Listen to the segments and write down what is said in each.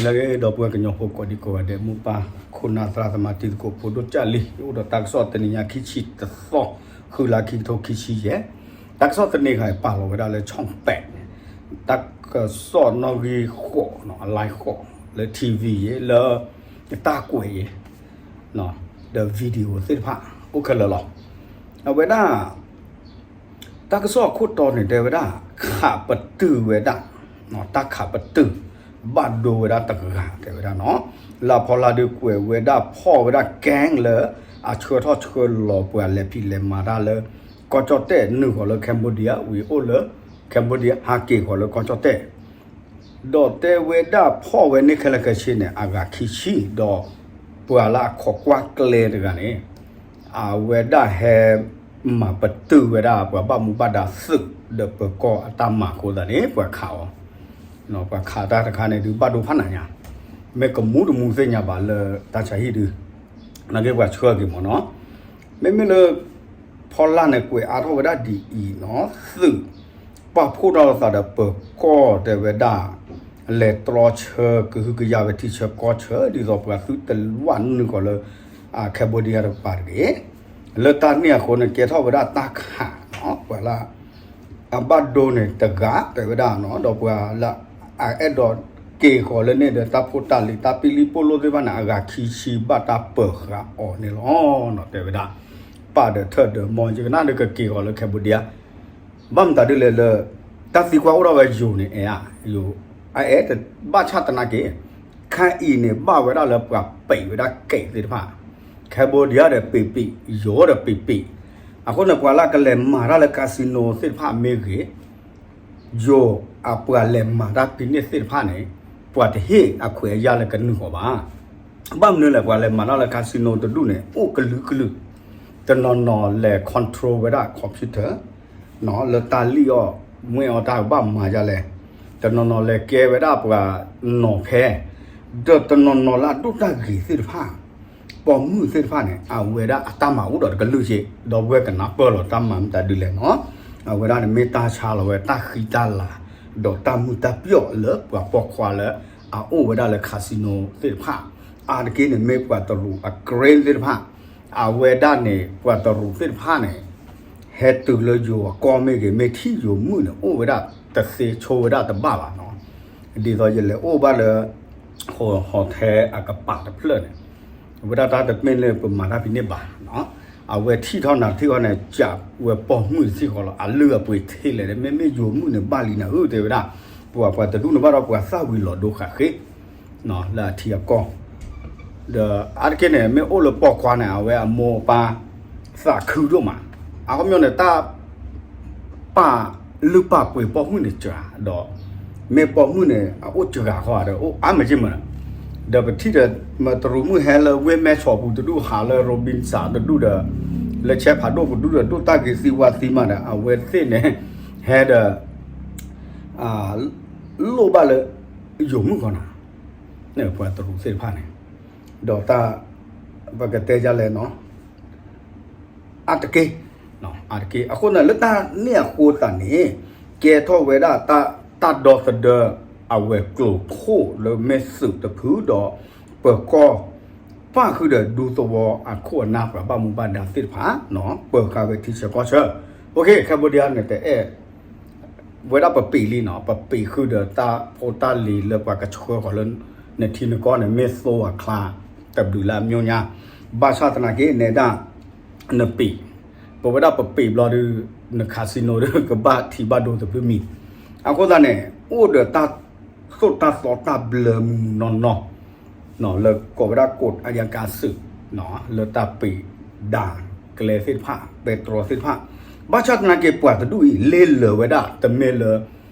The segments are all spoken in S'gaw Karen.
လၢအဂ့ၤ ဒီပုၢ်ဝဲၢ်ကညီဖိကိးဒံကိးဂၤဒဲး မိၢ်ပၢ်ခိၣ်နၢ်သရၣ်သမါတံၤသကိးဖိဒိၣ်ကၢ်လံ, ယအိၣ်ဒီးတၢ်ကစီၣ်တနံၤညါ ခံဆံတသီ ဃုလါ ခံကထိခံဆံယဲၢ်, တၢ်ကစီၣ်တနံၤဂၤအံၤ ပာ်လီၤဝဲဒၣ်လၢ ဆီၣ်ပဲးန့ၣ် တၢ်ကစီၣ်နီၣ်ဂံၢ်ဃိး အလါဃိး လၢ ထံၣ်ဝံၣ် ယဲၢ် လၢတၢ်ကွဲးယဲၢ် ဒီး video သ့ၣ်တဖၣ် အိၣ်ခဲလၢာ်လီၤ. အဝဲဒၣ် တၢ်ကစီၣ်အခိၣ်တီန့ၣ် တဲဝဲဒၣ် ခးပတုာ်ဝဲဒၣ်, တၢ်ခးပတုာ် ဘၣ်ဒိဝဲဒၣ်တဂၤ တဲဝဲဒၣ်နီၤ, လၢအဖီလာ်ဒုးကွဲးဝဲဒၣ် ဖီၣ်ဝဲဒၣ် gang လၢအဆှၢထီၣ်ဆှၢလီၤပှၤလဲၤဖံးလဲၤမၤတၢ်လၢ ကီၢ်ကၠီၣ်တဲၣ် နုာ်ဃီၤလၢ Cambodia ဝံၤအိၣ်လၢ Cambodia ဟးက့ၤဃီၤလၢကီၢ်ကၠီၣ်တဲၣ် ဒီးတဲဝဲဒၣ်ဖီၣ်ဝဲန့ၢ်ခဲလၢာ်ခဲဆ့န့ၣ် အဂၤခံဆံ, ဒီးပှၤလၢအခိးကွၢ်ကျဲတဂၤန့ၣ် အဝဲဒၣ်ဟဲမၤပတုာ်ဝဲဒၣ် ပှၤဘၣ်မူဘၣ်ဒါသုးဒီးပၢၤကီၢ်အတၢ်မၤအဃိသတးန့ၣ် ပှၤခးအီၤ, ပှၤခးတၢ်တခါန့ၣ် ဒုးဘၣ်ဒိဖးနးညါ, မ့ၢ်ကမူတမူသ့ၣ်ညါဘၣ်လၢတၢ်ဆါဟံၣ်ဒုး, နာ်က့ပှၤဆှၢက့ၤမ့ၢ်နီၤ, မ့မ့ၢ်လၢ ဖီလာ်န့ၣ် ကွဲးအါထီၣ်ဝဲဒၣ်ဒ်အံၤနီၤ, သုး ပာ်ဖှိၣ်ထီၣ်လိာ်သးဒီးပၢၤကီၢ်တဲဝဲဒၣ် လဲၤတြီဆၢကဟုကယာ်ဝဲထံဆၢကီၢ်ဆၢ ဒ်သိးပှၤသုတဝၣ်နုာ်ဃီၤလၢ Cambodia တကပၤတဂ့ၤ, လၢတၢ်န့ၣ်အဃိန့ၣ် ကဲထီၣ်ဝဲဒၣ်တၢ်ခးနီၤ, ပှၤလၢ အဘၣ်ဒိန့ၣ်တဂၤတဲဝဲဒၣ်နီၤ, ဒီးပှၤလၢအအဲၣ်ဒိးက့ၤဃီၤလၢန့ၣ်ဒီး တၢ်ဖိတၢ်လံၤ တၢ်ပံလံၣ်ပိၢ်လိၣ်သ့ၣ်တဖၣ်န့ၣ် အဂၤခံဆံဘၣ်တၢ်ပၢၤဃာ်အီၤန့ၣ်လီၤ. တဲဝဲဒၣ် ပာ်ဒီးထၢၣ်ဒီးမီၢ် ယကနၣ်ဒီးကက့ၤဃီၤလၢ Cambodia ဘၣ်မတၤဒ်လဲၣ်လၢ တၢ်သံကွၢ်အိၣ်ထီၣ်ဝဲယိၤန့ၣ် အဲၣ်ဧါ, ယိၤ အအဲၣ် ဘၣ်ဆၣ်သနာ်က့ ခါအံၤန့ၣ် ဘၣ်ဝဲဒၣ်လၢပှၤပံးဝဲဒၣ်ကဲးသ့ၣ်တဖၣ်, Cambodia ဒီးပံးပံး, ယိၤဒီးပံးပံး, အဃိန့ၣ် ပှၤလၢကလဲၤမၤတၢ်လၢ casino သ့ၣ်တဖၣ်မ့ၢ်ဂ့ၤ ယိၤအပှၤလဲၤမၤတၢ်ဖဲန့ၣ်သ့ၣ်တဖၣ်န့ၣ် ပှၤတဟ့ၣ်အခွဲးအယာ်လၢကနုာ်ဃီၤဘၣ်. ဘၣ်မနုၤလဲၣ် ပှၤလဲၤမၤတၢ်လၢ casino တဒူၣ်န့ၣ် အိၣ်ကလုာ်ကလုာ်, တနီၤနီၤလဲၤ control ဝဲဒၣ် computer လၢတၢ်လံၣ်အီၣ်မှဲအီၣ်တၢ်ကဘၣ်မၤဒ်လဲၣ်, တနီၤနီၤလဲၤကဲဝဲဒၣ်ပှၤနီၤဖဲ, ဒီးတနီၤနီၤလၢအဒိၣ်တၢ်ဂ့ၤသ့ၣ်တဖၣ် ပိာ်မုၣ်သ့ၣ်တဖၣ်န့ၣ် အဝဲဒၣ်အတၢ်မၤအိၣ်ဒီးတကလုာ်က့, ဒီပုၢ်ဝဲၢ်ကနၢ်ပၢၢ်လီၤတၢ်မၤမတၤဒ်လဲၣ်နီၤ, အဝဲဒၣ်န့ၣ်မ့ၢ်တၢ်ဆါလီၤဝဲတၢ်ဃံတၢ်လၤ, ဒီးတၢ်မုာ်တၢ်ပျီၢ်လၢပှၤပိာ်ခွါလၢအအိၣ်ဝဲဒၣ်လၢ casino သ့ၣ်တဖၣ်, အါတက့ၢ်န့ၣ်မ့ၢ်ပှၤတရူးအကြ့သ့ၣ်တဖၣ်, အဝဲဒၣ်န့ၣ် ပှၤတရူးသ့ၣ်တဖၣ်န့ၣ် ဟဲတုၤလၢယိၤအကီၢ်မ့ၢ်ဂ့ၤ မ့ၢ်ထံၣ်ယိၤမုၣ်န့ၣ် အိၣ်ဝဲဒၣ်တသ့ဆိဝဲဒၣ်တဘၣ်ဘၣ်နီၤ, ဒ်သိးယလဲၤအိၣ်ဘၣ်လၢ ဟီၣ်ထဲအကပၤတဖျၢၣ်န့ၣ်, အဝဲဒၣ်တၢ်တမ့ၢ်လၢပမၤတၢ်ဖဲန့ၣ်ဘၣ်နီၤ, အဝဲထံၣ်ထီၣ်နၤထံၣ်ဃီန့ၣ် ကးဝဲပိာ်မုၣ်တထံၣ်ဃီလီၤ, အလုၢ်အပှ့ၤထဲလဲၣ် မ့မ့ၢ်ယိၤမုၣ်န့ၣ် ဘၣ်လံနၤဧၢ တဲဝဲဒၣ်, ပှၤပှၤတဒူၣ်န့ၣ်ဘၣ်ဒီးပှၤသၣ်ဝံၤလီၤဒိဃာ်ဃ့ လၢအထံအကီၢ်, ဒီးအါတက့ၢ်န့ၣ် မ့ၢ်အိၣ်လၢပိာ်ခွါန့ၣ် အဝဲအမိၢ်အပၢ် သးခုဒိၣ်မး, အခီပညီန့ၣ် တၢ် ပာ်လုၢ်ပာ်ပှ့ၤပိာ်မုၣ်န့ၣ်စှၤဒီး, မ့ၢ်ပိာ်မုၣ်န့ၣ် အအိၣ်စှၤဃီဒီး အိၣ်အါမးက့မး, ဒီးပထံၣ်ဒီး မ့ၢ်တရူးမုၣ်ဟဲလၢဝ့ၢ်မဲဆီးပူၤတဒူၣ် ဟးလၢ Robinson တဒူၣ်ဒီး လၢဆဲဖးဒိၣ်ပူၤတဒူၣ်ဒီး ဒိၣ်တၢ်ဂ့ၤသံဝါသံမးဒီး အဝဲသ့ၣ်န့ၣ် ဟဲဒီး လိၣ်ဘၣ်လၢ ယိၤမုၣ်ဃီနီၤ, ပှၤတရူးသ့ၣ်တဖၣ်န့ၣ်, ဒီးတၢ် ပကတဲဒ်လဲၣ်နီၤ အါတက့ၢ်, အါတက့ၢ် အဃိန့ၣ် လၢတၢ်န့ၣ်အဃိသတးန့ၣ် ကဲထီၣ်ဝဲဒၣ် တၢ်ဒီသဒၢ အဝဲၤကျိၤခိၣ်လၢမ့ၢ်သုးတဖုဒီး ပၢၤကီၢ် ပၣ်ဃုာ်ဒီးဒူသဝီအခိၣ်အနၢ်ပှၤဘၣ်မူဘၣ်ဒါသ့ၣ်တဖၣ် ပၢၤဃာ်ဝဲထံဆၢကီၢ်ဆၢ, အိၣ်ခ့ Cambodia န့ၣ်တအဲၣ် ဝဲဒၣ်ပပံးလံနီၤ, ပပံးဃုာ်ဒီးတၢ်ဖိတၢ်လံၤလၢပှၤကဆှၢဃီၤလၢ နထံနကီၢ်န့ၣ် မ့ၢ်သိအချါ တဘျုးလၢအမျိၤညါ, ဘၣ်ဆၣ်သနာ်က့ နဲဒၣ် နပံး, ပဝဲဒၣ်ပပံးဘျီဒုး န casino ဒုး ကဘၣ်ထံးဘၣ်ဒိတဖုမံၤ, အဃိသတးန့ၣ် အိၣ်ဒီးတၢ်သိၣ်တၢ်သီတၢ်ဘျၢမုၢ်မုၢ်နီၢ်နီၢ် လၢကိးဝဲဒၣ် ကီးအယကါစုး လၢတၢ်ပံးဒၣ်ကျဲသ့ၣ်တဖၣ် ပဲတြီသ့ၣ်တဖၣ်, ဘၣ်ဆၣ်သနာ်က့ ပှၤတဒူၣ်အံၤ လ့လၢာ်ဝဲဒၣ် တမ့ၢ်လၢ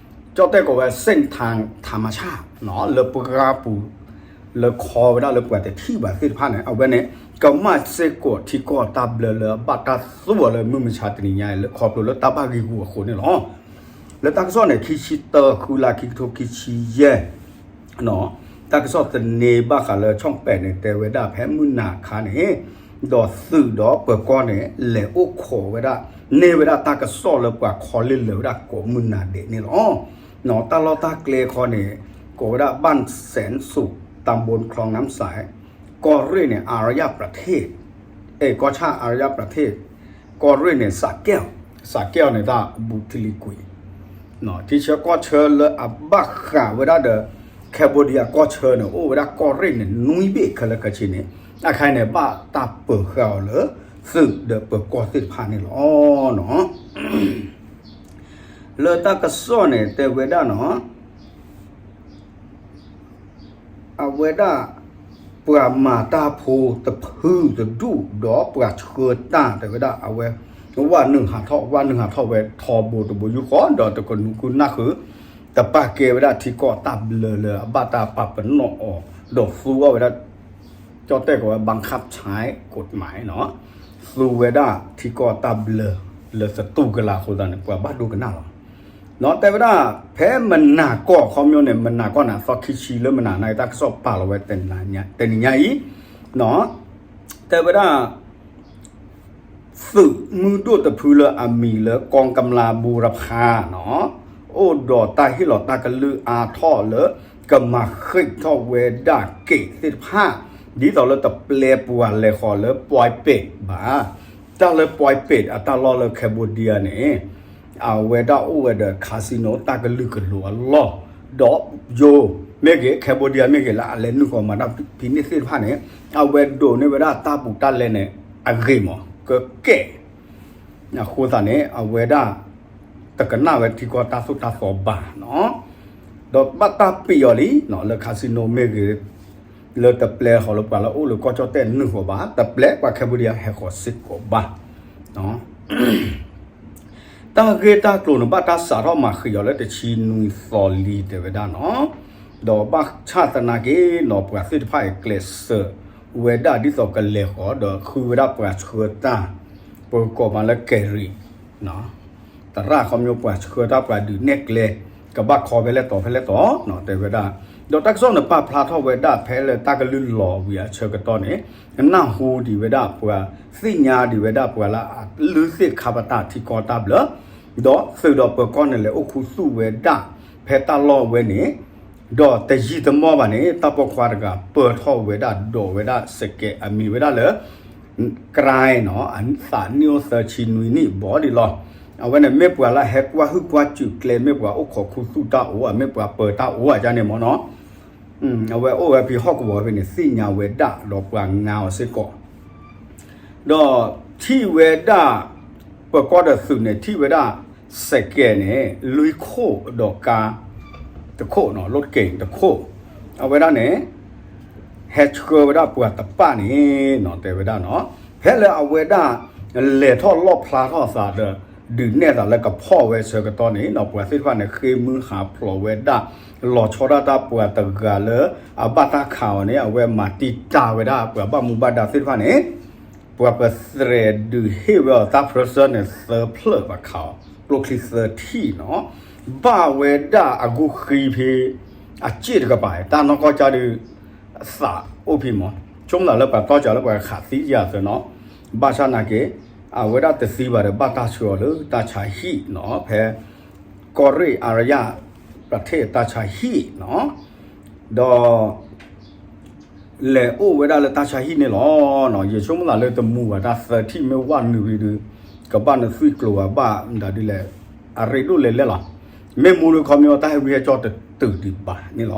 ကၠီၣ်တဲၣ်ကိးဝဲ စ့ၣ်ထၣ်ထၣ်မၤဆၣ် လၢပှၢ်ပူၤ လၢခီဝဲဒၣ်လၢပှၤတထံၣ်ဘၣ်သ့ၣ်တဖၣ်န့ၣ် အဝဲန့ၣ် ကမၣ်စ့ၢ်ကီးထံကီၢ်တၢ်ဘျၢလၢအဘၣ်တၢ်သူအီၤလၢမုၢ်မဆါတနံၤညါအံၤ လၢခီဖျိလၢတၢ်ဘၣ်ဂံာ်ဂူာ်အဃိန့ၣ်လီၤ. လၢတၢ်ကစီၣ်န့ၣ် ခံဆံတၢ ဃုလါ ခံကထိခံဆံယဲၢ် တၢ်ကစီၣ်သန့ဘၣ်ဃးလၢ ဆီၣ်ပဲးန့ၣ် တဲဝဲဒၣ်ဖဲမုၢ်နၤခါန့ၣ် ဒီးသုးဒီးပၢၤကီၢ်န့ၣ် လဲၤအိၣ်ခိးဝဲဒၣ် န့ၢ်ဝဲဒၣ်တၢ်ကစီၣ်လၢပှၤခီလ့လၢာ်ဝဲဒၣ်ကိးမုၢ်နၤဒဲးန့ၣ်လီၤ. တၢ်လီၢ်တၢ်ကျဲခီန့ၣ် ကိးဝဲဒၣ် บ้านแสนสุข ตำบลคลองน้ำใส ကီၢ်ရ့ၣ်န့ၣ် အာရယ ประเทศ အဲ ကီၢ်ဆၣ် အာရယ ประเทศ ကီၢ်ရ့ၣ်န့ၣ် สระแก้ว စးကဲၣ်န့ၣ် တၢ်ဘူးထံလံၤကွံာ် ထံဆၢကီၢ်ဆၢလၢအဘၣ်ဃးဝဲဒၣ်ဒီး Cambodia ကီၢ်ဆၢန့ၣ် အိၣ်ဝဲဒၣ်ကီၢ်ရ့ၣ်န့ၣ် နွံဘ့ၣ်ခဲလၢာ်ခဲဆ့န့ၣ် အခဲအံၤန့ၣ် ဘၣ်တၢ်ပၢၤဃာ်အီၤလၢ သုးဒီးပၢၤကီၢ်သ့ၣ်တဖၣ်န့ၣ်လီၤ. လၢတၢ်ကစီၣ်န့ၣ် တဲဝဲဒၣ်နီၤ အဝဲဒၣ် ပှၤမၤတၢ်ဖိတဖုတဒူၣ် ဒီးပှၤဆှၢတၢ် တဲဝဲဒၣ် အဝဲ ဝဲနုာ်ဟးထီၣ် ဝဲနုာ်ဟးထီၣ်ဝဲထီဘိတဘိယူၢ်ဃီ ဒီးတကနူၤကုနၢ်ဃုာ် တပာ်ကဲဝဲဒၣ်ထံကီၢ်တၢ်ဘျၢလၢအဘၣ်တၢ်ပာ်ပနီၣ်အီၤ ဒီးသူအီၤဝဲဒၣ် ကၠီၣ်တဲၣ်ကိးဝဲ บังคับใช้กฎหมาย နီၤ သူဝဲဒၣ်ထံကီၢ်တၢ်ဘျၢ လၢသတူၢ်ကလာ်အဃိသတးန့ၣ် ပှၤဘၣ်ဒိကနၣ်လီၤ. နီၤ တဲဝဲဒၣ် ဖဲမနၤကီၢ်ခီပညီန့ၣ် မနၤကီၢ်န့ၣ် အသီခံဆံလၢမနၤန့ၣ် တၢ်ကစီၣ်ပာ်လီၤဝဲ တနံၤညါအံၤ နီၤ တဲဝဲဒၣ် သုးမုၢ်ဒိၣ်တဖုလၢအမံၤလၢ กองกำลังบูรพา နီၤ အိၣ်ဒီးတၢ်ဟ့ၣ်လီၤတၢ်ကလုၢ်အါထီၣ်လၢ ကမၤဃံးထီၣ်ဝဲဒၣ်က့းသ့ၣ်တဖၣ် ဒ်သိးလၢတပျဲပှၤလဲၤဃီၤလၢ ပွဲပ့း ဘၣ်. တၢ်လၢ ပွဲပ့း အတၢ်လီၢ်လၢ Cambodia န့ၣ် အဝဲဒၣ်အိၣ်ဝဲဒီး casino တၢ်ကလုာ်ကလိၤအလီၢ် ဒီးယိၤမ့ၢ်ဂ့ၤ Cambodia မ့ၢ်ဂ့ၤ လၢအလဲၤနုာ်ဃီၤမၤတၢ်ဖံးန့ၢ်သ့ၣ်တဖၣ်န့ၣ် အဝဲဒိးန့ၢ်ဝဲဒၣ်တၢ်ဘူးတၢ်လဲန့ၣ် အဂ့ၤမး ကကဲ အဃိသတးန့ၣ် အဝဲဒၣ် တကနၣ်ဝဲထံကီၢ်တၢ်သိၣ်တၢ်သီဘၣ်နီၤ ဒီးဘၣ်တၢ်ပံးအီၤလံနီၤ လၢ casino မ့ၢ်ဂ့ၤ လၢတပျဲဃီၤလၢပှၤလၢအိၣ်လၢကီၢ်ကၠီၣ်တဲၣ်နုာ်ဃီၤဘၣ် တပျဲပှၤ Cambodia ဟဲဃီၤစ့ၢ်ကီးဘၣ် တၢ်ဂ့ၢ်တၢ်ကျိၤန့ၣ် ဘၣ်တၢ်စးထီၣ်မၤဃံးအီၤလၢတဆံနွံသီလံ တဲဝဲဒၣ်နီၤ ဒီးဘၣ်ဆၣ်သနာ်က့နီၤ ပှၤသ့ၣ်တဖၣ်အံၤကျဲးစၢးဝဲဒၣ်ဒ်သိးကလဲၤဃီၤ ဒီးဃုဝဲဒၣ်ပှၤဆှၢတၢ် ပကိးမးလၢ ကယ်ရီ သရၣ်ခီပညီပှၤဆှၢတၢ်ပှၤဒုးနဲၣ်ကျဲ ကဘၣ်ခီဖဲလဲၣ်တီၤဖဲလဲၣ်တီၤနီၤ တဲဝဲဒၣ် ဒီးတၢ်ကစီၣ်န့ၣ်ပာ်ဖျါထီၣ်ဝဲဒၣ်ဖဲလၢတၢ်ကလုၢ်လီၤဝံၤအဆၢကတီၢ်န့ၣ် နၢ်ဟူဒံးဝဲဒၣ်ပှၤ သ့ၣ်ညါဒံးဝဲဒၣ်ပှၤလၢအလုၢ်သ့ၣ်ခါပတာ်ထံကီၢ်တၢ်ဘျၢ ဒီးသုးဒီးပၢၤကီၢ်န့ၣ်လဲၤအိၣ်ခူသူၣ်ဝဲဒၣ် ဖဲတၢ်လီၢ်ဝဲန့ၣ် ဒီးတယံာ်တမီၢ်ဘၣ်န့ၣ် တၢ်ပိာ်ခွါတဂၤပၢၢ်ထီၣ်ဝဲဒၣ်ဒီးဝဲဒၣ်စကဲးအမံၤဝဲဒၣ်လၢ ကြိုင်နီၤ အသးနံၣ်အိၣ်သၢဆံနွံနံၣ်ဘီဒံးလီၤ. အဝဲန့ၣ်မ့ၢ်ပှၤလၢဟဲကွၢ်ဟုၣ်ကွၢ်စူၣ်ကျဲ မ့ၢ်ပှၤအိၣ်ခိးခူသူၣ်တၢ်အိၣ် မ့ၢ်ပှၤပၢၤတၢ်အိၣ်အကါန့ၣ်မ့ၢ်နီၤ. အဝဲအိၣ်ဝဲဖဲဟီၣ်ကဝီၤဖဲန့ၣ် သ့ၣ်ညါဝဲဒၣ်ဒီးပှၤငါအီၤစ့ၢ်ကီး ဒီးထံၣ်ဝဲဒၣ် ပၢၤကီၢ်ဒီးသုးန့ၣ် ထံၣ်ဝဲဒၣ်စကဲးန့ၣ် လွံၢ်ခိၣ်ဒီးကါတခိၣ်နီၤ လီၣ်တက့ၤတခိၣ် အဝဲဒၣ်န့ၣ် ဟဲဆှၢဝဲဒၣ်ပှၤတပၣ်န့ၣ်နီၤ တဲဝဲဒၣ်နီၤ ဖဲလၢအဝဲဒၣ် လဲၤထီၣ်လီၣ်ဖျါထီၣ်အသးဒီး ဒုးနဲၣ်သးလၢကဖီၣ်ဝဲဆၢကတီၢ်န့ၣ်နီၤ ပှၤသ့ၣ်တဖၣ်န့ၣ် ဃ့မုၢ်ဟးဖျိးဝဲဒၣ် လီၤဆီဒၣ်တၢ်ပှၤတဂၤလၢ အဘၣ်တၢ်ခးအီၤန့ၣ် အဝဲမၤတံာ်တာ်ဝဲဒၣ်ပှၤဘၣ်မူဘၣ်ဒါသ့ၣ်တဖၣ်န့ၣ် ပှၤပသြဲၤဒုးဟ့ၣ်ဝဲအီၤတၢ်ဖြၢၣ်စၢၣ်န့ၣ် သၢဖျၢၣ်ဘၣ်ခးအီၤ ကျိချံသၢထံၣ်နီၤ ဘၣ်ဝဲဒၣ်အဂုၢ်ဃံဖဲ အစ့ၣ်တကပၤ တၢ်နီၢ်ကီၢ်ကၢ်ဒုး သးအိၣ်ဖဲမး ဆိကမိၣ်သးလၢပှၤတီၢ်ကၢလၢပှၤခးသံယၤသၢနီၤ ဘၣ်ဆၣ်နာ်က့ အဝဲဒၣ်တသံဘၣ်ဒီးဘၣ်တၢ်ဆှၢအီၤလၢတၢ်ဆါဟံၣ်နီၤ ဖဲ ကီၢ်ရ့ၣ် အာရယ ပြထ့ၣ် တၢ်ဆါဟံၣ်နီၤ ဒီး လဲၤအိၣ်ဝဲဒၣ်လၢတၢ်ဆါဟံၣ်န့ၣ်လီၤ. ယဆိကမိၣ်သးလၢတမူဘၣ်တၢ်သၢထံၣ်မ့ၢ်ဝဲနုာ်ဝံၤဒီး ကဘၣ်နသွံၣ်ကျိၤဘၣ် မတၤဒ်လဲၣ် အရ့ဒိၣ်လဲၣ်လဲၣ်လီၤ. မ့ၢ်မူလၢခီပညီတၢ်ဟဲဝံဟဲကၠီတတုၤဒံးဘၣ်န့ၣ်လီၤ.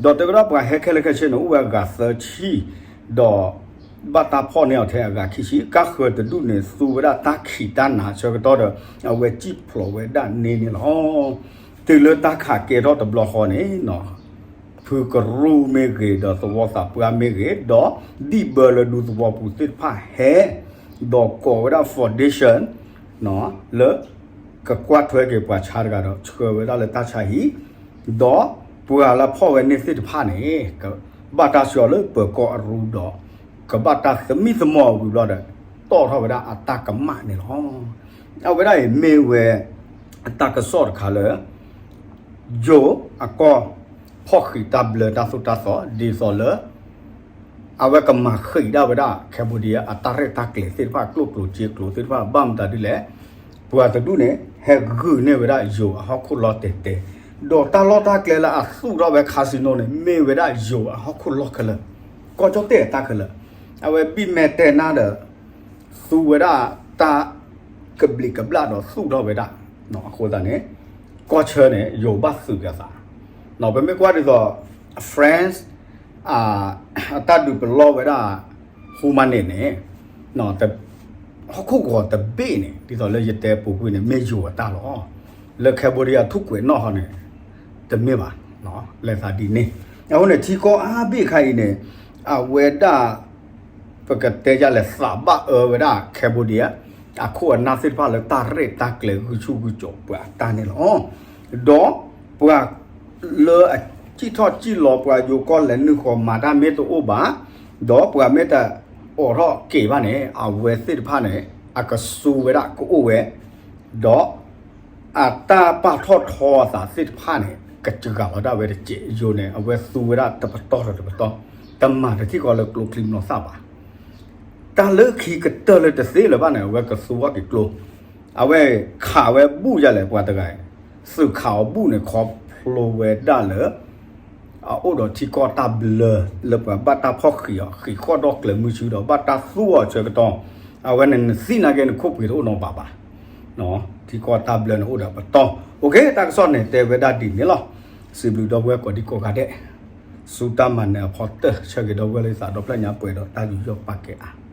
ဒီးတဲဝဲဒၣ်ပှၤဟဲခဲလၢာ်ခဲဆ့န့ၣ် အိၣ်ဝဲအဂၤသၢဆံ ဒီး ဘၣ်တၢ်ဖီၣ်န့ၢ်အီၤထဲအဂၤခံဆံ ကါဃၢၤတဒူၣ်န့ၣ် သူဝဲဒၣ်တၢ်ခံးတၢ်နၤဆၢကတီၢ်ဒီး အဝဲစံၣ်ဖျိးဝဲဒၣ်န့ၣ်န့ၣ်လီၤ. တုၤလၢတၢ်ခးကဲထီၣ်တဘျီဃီန့ၣ် ဖုကရူၢ်မ့ၢ်ဂ့ၤ ဒီးသဝီသးပှၢ်မ့ၢ်ဂ့ၤ ဒီးဒံၣ်ဘၢလၢဒူသဝီပူၤသ့ၣ်တဖၣ်ဟဲ ဒီးကိးဝဲဒၣ် foundation လၢ ကကွၢ်ထွဲက့ၤပှၤဆါတဂၤဒီး ဆှၢဝဲဒၣ်လၢတၢ်ဆါဟံၣ် ဒီးပှၤလၢဖီၣ်ဝဲန့ၣ်သ့ၣ်တဖၣ်န့ၣ် ကဘၣ်တၢ်ဆှၢအီၤလၢပၢၤကီၢ်အရူဒီး ကဘၣ်တၢ်သမံသမိးဝံၤဘျီဒီး တီၣ်ထီၣ်ဝဲဒၣ်အတၢ်ကမၣ်န့ၣ်လီၤ. အဝဲဒၣ်အံၤမ့ၢ်ဝဲ အတၢ်ကစီၣ်တခါလၢ ယိၤအကီၢ် ဖီၣ်ဃံးတၢ်ဘျၢတၢ်သိၣ်တၢ်သီ ဒ်သိးလၢ အဝဲကမၤဃံးဒၣ်ဝဲဒၣ် Cambodia အတၢ်ရဲၣ်တၢ်ကျဲၤသ့ၣ်တဖၣ် ကျိၣ်ကျိၤစ့ကျိၤသ့ၣ်တဖၣ် ဘၣ်မတၤဒ်လဲၣ် ပှၤတဒူၣ်န့ၣ် ဟဲဂုာ်န့ၢ်ဝဲဒၣ်ယိၤအဟီၣ်ခိၣ်လီၤတဲာ်တဲာ် ဒီးတၢ်လီၢ်တၢ်ကျဲလၢအသူၣ်ထီၣ်ဝဲ casino န့ၣ် မ့ၢ်ဝဲဒၣ်ယိၤအဟီၣ်ခိၣ်လီၢ်ခဲလၢာ်, ကီၢ်ကၠီၣ်တဲၣ်အတၢ်ခဲလၢာ်, အဝဲဘံၣ်မဲာ်တဲနါဒီး သူဝဲဒၣ်တၢ်ကဘျံးကဘျၣ်ဒီးသူၣ်ထီၣ်ဝဲဒၣ်, အဃိသတးန့ၣ် ကီၢ်ဆၢန့ၣ် ယိၤဘၣ်သုးက့ၤအသး, ပမ့ၢ်ကွၢ်ဒ်သိး France အတၢ်ဒုးပလီၢ်ဝဲဒၣ် ဟူမၤန့ၣ်န့ၣ် ဟီၣ်ခိၣ်ဂီၤတဘ့ၣ်န့ၣ် ဒ်သိးလၢယတဲပူၤကွံာ်န့ၣ် မ့ၢ်ယိၤအတၢ်လီၤ. လၢ Cambodia ထူၣ်ကွဲးနီၣ်ဟီန့ၣ် တမ့ၢ်ဘၣ်, လဲၤသးဒ်န့ၣ်. အဃိန့ၣ် ထံကီၢ်အါဘ့ၣ်ခါအံၤန့ၣ် အဝဲဒၣ် ပကတဲယလဲၤသးဘၣ်အၢဝဲဒၣ် Cambodia အခိၣ်အနၢ်သ့ၣ်တဖၣ်လၢတၢ်ရဲၣ်တၢ်ကျဲၤဂုာ်ဆူၣ်ဂုာ်ကၠီၤပှၤအတၢ်န့ၣ်လီၤ. ဒီးပှၤလၢအစံၣ်ထီၣ်စံၣ်လီၤ ပှၤယိၤကီၢ်လဲၤနုာ်ဃီၤမၤတၢ်မ့ၢ်တအိၣ်ဘၣ်, ဒီးပှၤမ့ၢ်တအိးထီၣ်က့ၤဘၣ်န့ၣ် အဝဲသ့ၣ်တဖၣ်န့ၣ် အကစူဝဲဒၣ်ကအိၣ်ဝဲ, ဒီး အတၢ်ပာ်ထီၣ်ထီအသးသ့ၣ်တဖၣ်န့ၣ် ကစှၤလီၤဒၣ်ဝဲတစဲးယိၤန့ၣ် အဝဲသူဝဲဒၣ်တပတီၢ်ဒီးတပတီၢ်, တမၤတထံၣ်ဃီလၢကျိချံမျိာ်သၣ်ဘၣ်. တၢ်လၢခံကတၢၢ်လၢတသ့လၢၤဘၣ်န့ၣ် အဝဲကသူဝဲက့ၤကျိ, အဝဲခးဝဲဘူၣ်ယလဲၣ် ပှၤတဂၤအံၤ, သုးခးအီၤဘူၣ်န့ၣ် ခီဖျိဝဲဒၣ်လၢ အအိၣ်ဒီးထံကီၢ်တၢ်ဘျၢ လၢပှၤဘၣ်တၢ်ဖီၣ်ဃံးအီၤ ဃံးဃီၣ်ဒီၣ်ကျဲၤမုၢ်ဆူဒီး ဘၣ်တၢ်သူအီၤဆၢကတီၢ်, အဝဲန့ၣ်နသံနာ်က့ နခိၣ်ပှ့ၤတအိၣ်နီတဘျီဘၣ်. ထံကီၢ်တၢ်ဘျၢန့ၣ်အိၣ်ဒီးပတီၢ်, တၢ်ကစီၣ်န့ၣ်တဲဝဲဒၣ်ဒ်န့ၣ်လီၤ. စံးဘျုးဒီပုၢ်ဝဲၢ်ကိးဒံကိးဂၤဒဲး, ဆူတၢ်မၤနၢၤအဖီတၢၢ် ဆၢဂ့ၤဒီပုၢ်ဝဲၢ်လၢသးဒီဖျၢၣ်ညါပှဲၤဒီးတၢ်ယူးယီၣ်ပာ်ကဲအါ.